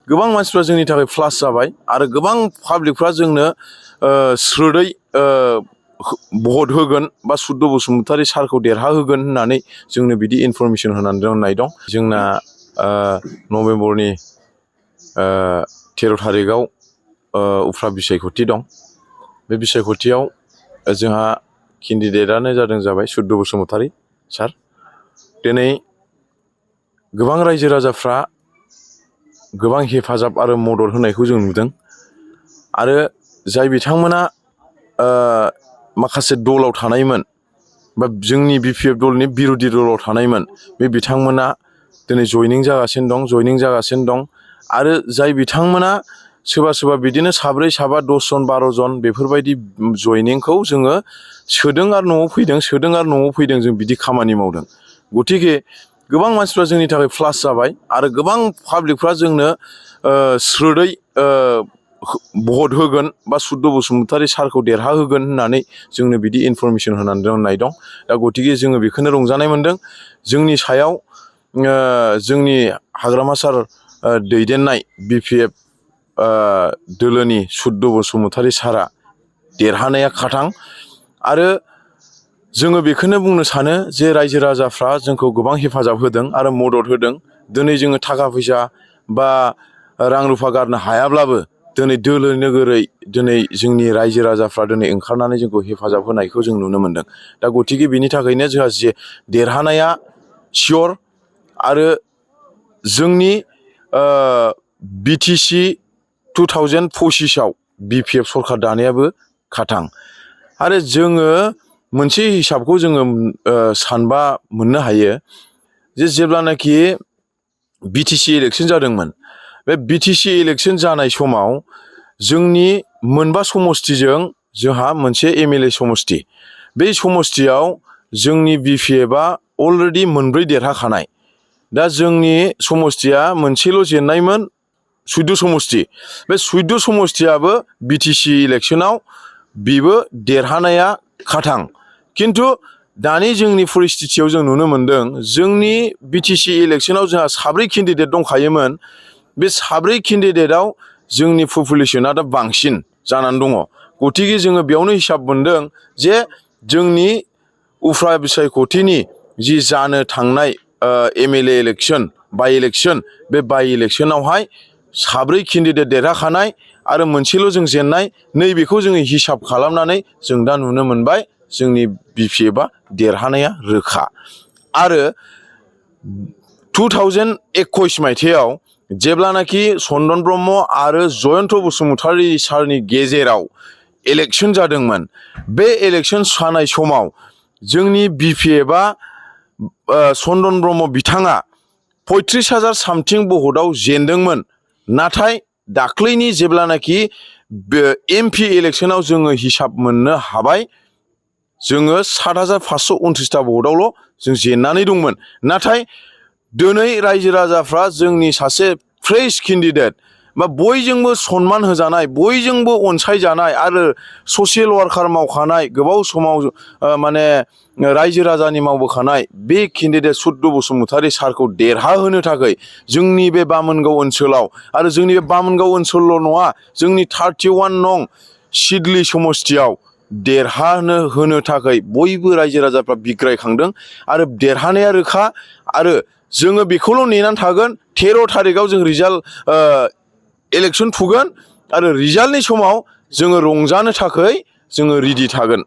गोबां मानसिफ्रा जोंनि थाखाय प्लास जाबाय आरो गोबां पाब्लिकफ्रा जोंनो स्रोदै भट होगोन बा सुद्द बसुमतारी सारखौ देरहाहोगोन होननानै जोंनो बिदि इनफरमेसन होनानै दोननाय दं। जोंना नभेम्बरनि 13 थारिखआव उफ्रा बिसायख'थि दं। बे बिसायख'थियाव जोंहा केन्डिडेटआनो जाबाय सुद्द बसुमतारी सार। दिनै गोबां रायजो राजाफ्रा गोबां हेफाजाब आरो मदद होनायखौ जों नुदों आरो जाय बिथांमोना माखासे दलाव थानायमोन बा जोंनि BPF दलनि बिरोधि दलाव थानायमोन बे बिथांमोना दिनै जयनिं जागासिनो दं आरो जाय बिथांमोना सोरबा बिदिनो साब्रै साबा 10 जन 12 जन बेफोरबायदि जयनिंखौ जोङो सोदों आरो न'आव फैदों जों बिदि खामानि मावदों। गतिके गोबां मानसिफ्रा जोंनि थाखाय प्लास जाबाय आरो गोबां पाब्लिकफ्रा जोंनो स्रोदै भट होगोन बा सुद्द बसुमतारी सारखौ देरहाहोगोन होननानै जोंनो बिदि इनफरमेसन होनानै दोननाय दं। दा गतिके जोङो बेखौनो रंजानाय मोनदों। जोंनि सायाव जोंनि हाग्रामा सार दैदेननाय BPF दोलोनि सुद्द बसुमतारी सारा देरहानाया खाथां आरो जोङो बेखौनो बुंनो सानो जे रायजो राजाफ्रा जोंखौ गोबां हेफाजाब होदों आरो मदद होदों। दिनै जोङो थाखा फैसा बा रां रुफा गारनो हायाब्लाबो दिनै दोलो नोगोरै दिनै जोंनि रायजो राजाफ्रा दिनै ओंखारनानै जोंखौ हेफाजाब होनायखौ जों नुनो मोनदों। दा गतिके बिनि थाखायनो जोंहा जे देरहानाया सियर आरो जोंनि BTC 2025आव BPF सरखार दानायाबो खाथां आरो जोङो मोनसे हिसाबखौ जोङो सानबा मोननो हायो जे जेब्लानाखि BTC इलेक्सन जादोंमोन बे BTC इलेक्सन जानाय समाव जोंनि मोनबा समस्तिजों जोंहा मोनसे MLA समस्ति बे समस्तियाव जोंनि BPFआ अलरेडि मोनब्रै देरहाखानाय। दा जोंनि समस्तिया मोनसेल' जेननायमोन 14 समस्ति बे 14 समस्तियाबो BTC इलेक्सनाव बेबो देरहानाया खाथां। खिन्थु दानि जोंनि परिस्थितियाव जों नुनो मोनदों जोंनि BTC इलेक्सनाव जोंहा 3 केन्डिडेट दंखायोमोन। बे 3 केन्डिडेटआव जोंनि पपुलेसना दा बांसिन जानानै दङ। गतिके जोङो बेयावनो हिसाब मोनदों जे जोंनि उफ्रा बिसायख'थिनि जि जानो थांनाय MLA इलेक्सन बाइ इलेक्सन बे बाइ इलेक्सनावहाय 3 केन्डिडेट देरहाखानाय आरो मोनसेल' जों जेननाय नैबेखौ जोङो हिसाब खालामनानै जों दा नुनो मोनबाय जोंनि BPFआ देरहानाया रोखा। आरो 2021 मायथाइयाव जेब्लानाखि चन्दन ब्रह्म आरो जयन्त बसुमतारी सारनि गेजेराव इलेक्सन जादोंमोन बे इलेक्सन जानाय समाव जोंनि BPFआ चन्दन ब्रह्म बिथाङा 35,000 सामथिं भटआव जेनदोंमोन। नाथाय दाख्लैनि जेब्लानाखि MP इलेक्सनाव जोङो हिसाब मोननो हाबाय जोङो 7,529 भटआवल' जों जेननानै दंमोन। नाथाय दिनै रायजो राजाफ्रा जोंनि सासे फ्रेश केन्डिडेट बा बयजोंबो सनमान होजानाय बयजोंबो अनसायजानाय आरो ससियेल वार्कार मावखानाय गोबाव समाव माने रायजो राजानि मावबोखानाय बे केन्डिडेट सुद्द बसुमतारी सारखौ देरहाहोनो थाखाय जोंनि बे बामोनगाव ओनसोलाव आरो जोंनि बे बामोनगाव ओनसोलल' नङा जोंनि 31 नं सिडली समस्तियाव होनो थाखाय बयबो रायजो राजाफ्रा बिग्रायखांदों आरो देरहानाया रोखा। आरो जोङो बेखौल' नेनानै थागोन 13 थारिखआव जों रिजाल्ट इलेक्सन थुगोन आरो रिजाल्टनि समाव जोङो रंजानो थाखाय जोङो रेडि थागोन।